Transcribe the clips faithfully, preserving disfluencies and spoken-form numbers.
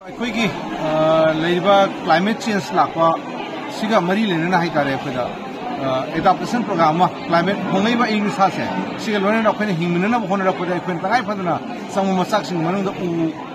ꯑꯩꯈꯣꯏꯒꯤ ꯑ, ꯂꯩꯔꯤꯕ climate change ꯂꯥꯛꯄ ꯁꯤꯒ ꯃꯔꯤ ꯂꯩꯅꯅ ꯍꯥꯏꯇꯥꯔꯦ, ꯑꯩꯈꯣꯏꯗ ꯑꯦꯗꯥꯞꯇꯦꯁꯟ ꯄ꯭ꯔꯣꯒ꯭ꯔꯥꯝ ꯑꯃ, ꯀ꯭ꯂꯥꯏꯃꯦꯠ ꯍꯣꯡꯂꯛꯏꯕ ꯑꯏꯪ ꯑꯁꯥꯁꯦ ꯁꯤꯒ ꯂꯣꯏꯅꯅ ꯑꯩꯈꯣꯏꯅ ꯍꯤꯡꯃꯤꯟꯅꯅꯕ ꯍꯣꯠꯅꯔꯛꯄꯗ ꯑꯩꯈꯣꯏꯅ ꯇꯉꯥꯏ ꯐꯗꯅ ꯆꯪꯕ ꯃꯆꯥꯛꯁꯤꯡꯒꯤ ꯃꯅꯨꯡꯗ ꯎ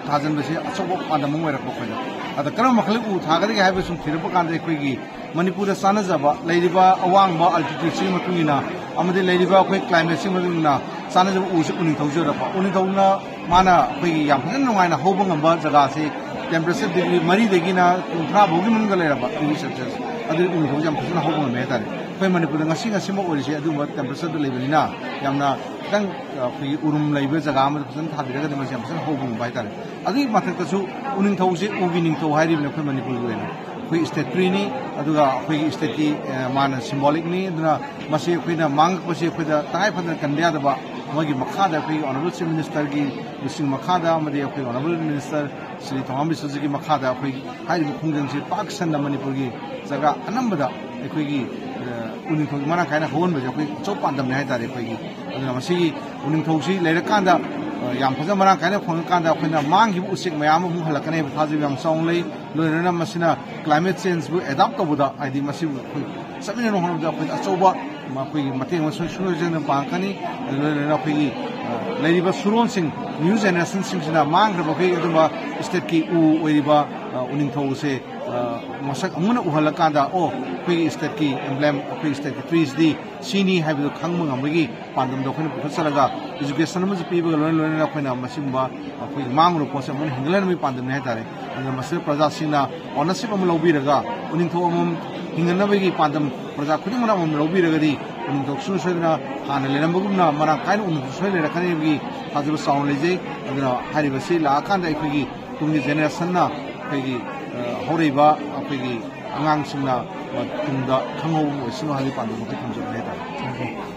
ꯊꯥꯖꯤꯟꯕꯁꯦ ꯑꯆꯧꯕ ꯄꯥꯟꯗꯝ ꯑꯃ ꯑꯣꯏꯔꯛꯄ ꯑꯩꯈꯣꯏꯗ꯫ ꯑꯗ ꯀꯔꯝꯕ ꯃꯈꯜꯒꯤ ꯎ ꯊꯥꯒꯗꯒꯦ ꯍꯥꯏꯕ ꯁꯨꯝ ꯊꯤꯔꯛꯄ ꯀꯥꯟꯗ ꯑꯩꯈꯣꯏꯒꯤ ꯃꯅꯤꯄꯨꯔꯗ ꯆꯥꯟꯅꯖꯕ ꯂꯩꯔꯤꯕ ꯑꯋꯥꯡꯕ ꯑꯜꯇꯤꯇ꯭ꯌꯨꯠꯁꯤꯒꯤ ꯃꯇꯨꯡ ꯏꯟꯅ ꯑꯃꯗꯤ ꯂꯩꯔꯤꯕ ꯑꯩꯈꯣꯏ ꯀ꯭ꯂꯥꯏꯃꯦꯠꯁꯤꯒꯤ ꯃꯇꯨꯡ ꯏꯟꯅ ꯆꯥꯟꯅꯖꯕ ꯎꯁꯤ ꯎꯅꯤꯡꯊꯧꯁꯤ ꯑꯣꯏꯔꯛꯄ꯫ ꯎꯅꯤꯡꯊꯧꯅ ꯃꯥꯅ ꯑꯩꯈꯣꯏꯒꯤ ꯌꯥꯝ ꯐꯖꯅ ꯅꯨꯡꯉꯥꯏꯅ ꯍꯧꯕ ꯉꯝꯕ ꯖꯒꯥꯁꯤ ꯇꯦꯝꯄꯔꯦꯆꯔ ꯗꯤꯒ꯭ꯔꯤ ꯃꯔꯤꯗꯒꯤꯅ ꯀꯨꯟꯊ꯭ꯔꯥ ꯐꯥꯎꯒꯤ ꯃꯅꯨꯡꯗ ꯂꯩꯔꯕ ꯗꯤꯒ꯭ꯔꯤ ꯁꯦꯜꯁꯤꯌꯁ, ꯑꯗꯨꯗꯤ ꯎꯅꯤꯡꯊꯧꯁꯤ ꯌꯥꯝ ꯐꯖꯅ ꯍꯧꯕ ꯉꯝꯃꯦ ꯍꯥꯏꯇꯥꯔꯦ꯫ ꯑꯩꯈꯣꯏ ꯃꯅꯤꯄꯨꯔꯗ ꯉꯁꯤ ꯉꯁꯤꯃꯛ ꯑꯣꯏꯔꯤꯁꯦ ꯑꯗꯨꯒꯨꯝꯕ ꯇꯦꯝꯄꯔꯦꯆꯔꯗ ꯂꯩꯕꯅꯤꯅ ꯌꯥꯝꯅ ꯈꯤꯇꯪ ꯑꯩꯈꯣꯏꯒꯤ ꯎꯔꯨꯝ ꯂꯩꯕ ꯖꯒꯥ ꯑꯃꯗ ꯐꯖꯅ ꯊꯥꯕꯤꯔꯒꯗꯤ ꯃꯁꯤ ꯌꯥꯝ ꯐꯖꯅ ꯍꯧꯕ ꯉꯝꯕ ꯍꯥꯏꯇꯥꯔꯦ꯫ ꯑꯗꯨꯒꯤ ꯃꯊꯛꯇꯁꯨ ꯎꯅꯤꯡꯊꯧꯁꯦ ꯎꯒꯤ ꯅꯤꯡꯊꯧ ꯍꯥꯏꯔꯤꯕꯅꯤ ꯑꯩꯈꯣꯏ ꯃꯅꯤꯄꯨꯔꯒꯤ ꯑꯣꯏꯅ꯫ ꯑꯩꯈꯣꯏ state treeꯅꯤ, ꯑꯗꯨꯒ ꯑꯩꯈꯣꯏꯒꯤ stateꯀꯤ, ꯑꯦ, ꯃꯥꯅ symbolicꯅꯤ꯫ ꯑꯗꯨꯅ ꯃꯁꯤ ꯑꯩꯈꯣꯏꯅ ꯃꯥꯡꯉꯛꯄꯁꯤ ꯑꯩꯈꯣꯏꯗ ꯇꯉꯥꯏ ꯐꯗꯅ ꯀꯟꯕ ꯌꯥꯗꯕ, ꯃꯣꯏꯒꯤ ꯃꯈꯥꯗ ꯑꯩꯈꯣꯏꯒꯤ honourable chief ministerꯒꯤ ꯂꯨꯆꯤꯡ ꯃꯈꯥꯗ ꯑꯃꯗꯤ ꯑꯩꯈꯣꯏ honourable minister ꯁ꯭ꯔꯤ ꯊꯧꯉꯥꯝ ꯕꯤꯁ꯭ꯋꯖꯤꯠꯀꯤ ꯃꯈꯥꯗ ꯑꯩꯈꯣꯏ ꯍꯥꯏꯔꯤꯕ ꯈꯣꯡꯖꯪꯁꯤ ꯄꯥꯛ ꯁꯟꯅ ꯃꯅꯤꯄꯨꯔꯒꯤ ꯖꯒꯥ ꯑꯅꯝꯕꯗ ꯑꯩꯈꯣꯏꯒꯤ, ꯑ, ꯎꯅꯤꯡꯊꯧꯒꯤ ꯃꯔꯥꯡ ꯀꯥꯏꯅ ꯍꯧꯍꯟꯕꯁꯦ ꯑꯩꯈꯣꯏ ꯑꯆꯧꯕ ꯄꯥꯟꯗꯝꯅꯤ ꯍꯥꯏꯇꯥꯔꯦ ꯑꯩꯈꯣꯏꯒꯤ꯫ ꯑꯗꯨꯅ ꯃꯁꯤꯒꯤ ꯎꯅꯤꯡꯊꯧꯁꯤ ꯂꯩꯔꯀꯥꯟꯗ, ꯑ, ꯌꯥꯝ ꯐꯖꯅ ꯃꯔꯥꯡ ꯀꯥꯏꯅ ꯐꯪꯉꯀꯥꯟꯗ ꯑꯩꯈꯣꯏꯅ ꯃꯥꯡꯈꯤꯕ ꯎꯆꯦꯛ ꯃꯌꯥꯝ ꯑꯃꯨꯛ ꯍꯜꯂꯛꯀꯅꯤ ꯍꯥꯏꯕ ꯊꯥꯖꯕ ꯌꯥꯝ ꯆꯥꯎꯅ ꯂꯩ꯫ ꯂꯣꯏꯅꯅ ꯃꯁꯤꯅ climate changeꯕꯨ adapt ꯇꯧꯕꯗ, ꯍꯥꯏꯗꯤ ꯃꯁꯤꯕꯨ ꯑꯩꯈꯣꯏ ꯆꯠꯃꯤꯟꯅꯅꯕ ꯍꯣꯠꯅꯕꯗ ꯑꯩꯈꯣꯏꯗ ꯑꯆꯧꯕ ꯃꯈꯣꯏꯒꯤ ꯃꯇꯦꯡ ꯑꯃ ꯁꯨꯡ-, ꯁꯨꯡꯁꯣꯏ ꯁꯣꯏꯗꯅ ꯄꯥꯡꯉꯛꯀꯅꯤ꯫ ꯑꯗꯨ ꯂꯣꯏꯅꯅ ꯑꯩꯈꯣꯏꯒꯤ, ꯑ, ꯂꯩꯔꯤꯕ ꯁꯨꯔꯣꯟꯁꯤꯡ, new generationꯁꯤꯡꯁꯤꯅ ꯃꯥꯡꯈ꯭ꯔꯕ ꯑꯩꯈꯣꯏꯒꯤ ꯑꯗꯨꯝꯕ stateꯀꯤ ꯎ ꯑꯣꯏꯔꯤꯕ, ꯑ, ꯎꯅꯤꯡꯊꯧꯁꯦ, ꯑ, ꯃꯁꯛ ꯑꯃꯨꯛ ꯍꯟꯅ ꯎꯍꯜꯂꯀꯥꯟꯗ, ꯑꯣ, ꯑꯩꯈꯣꯏꯒꯤ stateꯀꯤ emblem, ꯑꯩꯈꯣꯏꯒꯤ stateꯀꯤ treesꯗꯤ ꯁꯤꯅꯤ ꯍꯥꯏꯕꯗꯨ ꯈꯪꯕ ꯉꯝꯕꯒꯤ ꯄꯥꯟꯗꯝꯗꯣ ꯑꯩꯈꯣꯏꯅ ꯄꯨꯈꯠꯆꯔꯒ education ꯑꯃꯁꯨ ꯄꯤꯕꯒ ꯂꯣꯏꯅ ꯂꯣꯏꯅꯅ ꯑꯩꯈꯣꯏꯅ ꯃꯁꯤꯒꯨꯝꯕ ꯑꯩꯈꯣꯏꯒꯤ ꯃꯥꯡꯂꯨꯕ ꯄꯣꯠꯁꯦ ꯑꯃꯨꯛ ꯍꯦꯟꯒꯠꯍꯟꯕꯒꯤ ꯄꯥꯟꯗꯝꯅꯤ ꯍꯥꯏꯇꯥꯔꯦ꯫ ꯑꯗꯨꯅ ꯃꯁꯤꯗ ꯄ꯭ꯔꯖꯥꯁꯤꯡꯅ ownership ꯑꯃ ꯂꯧꯕꯤꯔꯒ ꯎꯅꯤꯡꯊꯧ ꯑꯃꯃꯝ ꯍꯤꯡꯒꯠꯅꯕꯒꯤ ꯄꯥꯟꯗꯝ ꯄ꯭ꯔꯖꯥ ꯈꯨꯗꯤꯡꯃꯛꯅ ꯑꯃꯃꯝ ꯂꯧꯕꯤꯔꯒꯗꯤ ꯎꯅꯤꯡꯊꯧ ꯁꯨꯡꯁꯣꯏ ꯁꯣꯏꯗꯅ ꯍꯥꯟꯅ ꯂꯩꯔꯝꯕꯒꯨꯝꯅ ꯃꯔꯥꯡ ꯀꯥꯏꯅ ꯎꯅꯤꯡꯊꯧ ꯁꯣꯏ ꯂꯩꯔꯛꯀꯅꯤ ꯍꯥꯏꯕꯒꯤ ꯊꯥꯖꯕ ꯆꯥꯎꯅ ꯂꯩꯖꯩ꯫ ꯑꯗꯨꯅ ꯍꯥꯏꯔꯤꯕꯁꯤ ꯂꯥꯛꯑꯀꯥꯟꯗ ꯑꯩꯈꯣꯏꯒꯤ ꯇꯨꯡꯒꯤ generationꯅ ꯑꯩꯈꯣꯏꯒꯤ, ꯑ, ꯍꯧꯔꯛꯏꯕ ꯑꯩꯈꯣꯏꯒꯤ ꯑꯉꯥꯡꯁꯤꯡꯅ, ꯑ, ꯇꯨꯡꯗ ꯈꯪꯍꯧꯕ ꯑꯣꯏꯁꯅꯨ ꯍꯥꯏꯕꯒꯤ ꯄꯥꯟꯗꯝ ꯑꯩꯈꯣꯏ ꯊꯝꯖꯕꯅꯤ ꯍꯥꯏꯇꯥꯔꯦ꯫